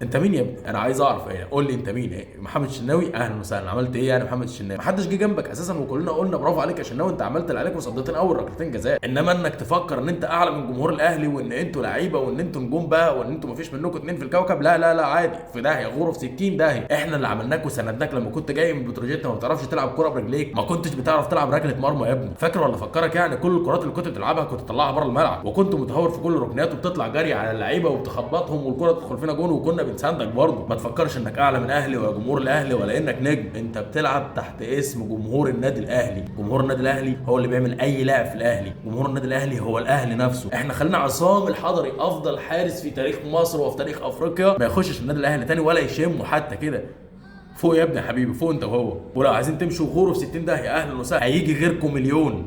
انت مين يا ابني؟ انا عايز اعرف ايه، قول لي انت مين؟ ايه محمد الشناوي؟ اهلا وسهلا. عملت ايه يعني محمد الشناوي؟ محدش جه جنبك اساسا، وكلنا قلنا برافو عليك يا شناوي، انت عملت اللي عليك وصديتين اول ركلتين جزاء. انما انك تفكر ان انت اعلى من جمهور الاهلي وان انتوا لعيبة وان انتوا نجوم بقى وان انتوا مفيش منكم اتنين في الكوكب، لا لا لا، عادي، في داهية، غرف 60 داهية. احنا اللي عملناك وسندناك لما كنت جاي من بتروجيت ما بتعرفش تلعب كورة برجليك، ما كنتش بتعرف تلعب ركلة مرمى يا ابني، فاكر ولا فكرك يعني؟ كل الكرات اللي كنت بتلعبها كنت تطلعها بره الملعب، وكنت متهور في كل الركنيات وبتطلع جري على اللعيبة وبتخبطهم والكره تدخل فينا جون، وكنا بنساندك برضه. ما تفكرش انك اعلى من اهلي ولا جمهور الاهلي ولا انك نجم، انت بتلعب تحت اسم جمهور النادي الاهلي. جمهور النادي الاهلي هو اللي بيعمل اي لاعب في الاهلي، جمهور النادي الاهلي هو الاهلي نفسه. احنا خلينا عصام الحضري افضل حارس في تاريخ مصر وفي تاريخ افريقيا ما يخشش النادي الاهلي تاني ولا يشمه حتى كده. فوق يا ابني يا حبيبي، فوق انت وهو. ولو عايزين تمشوا غوروا في 60 داهية، اهلا وسهلا، هيجي غيركم مليون.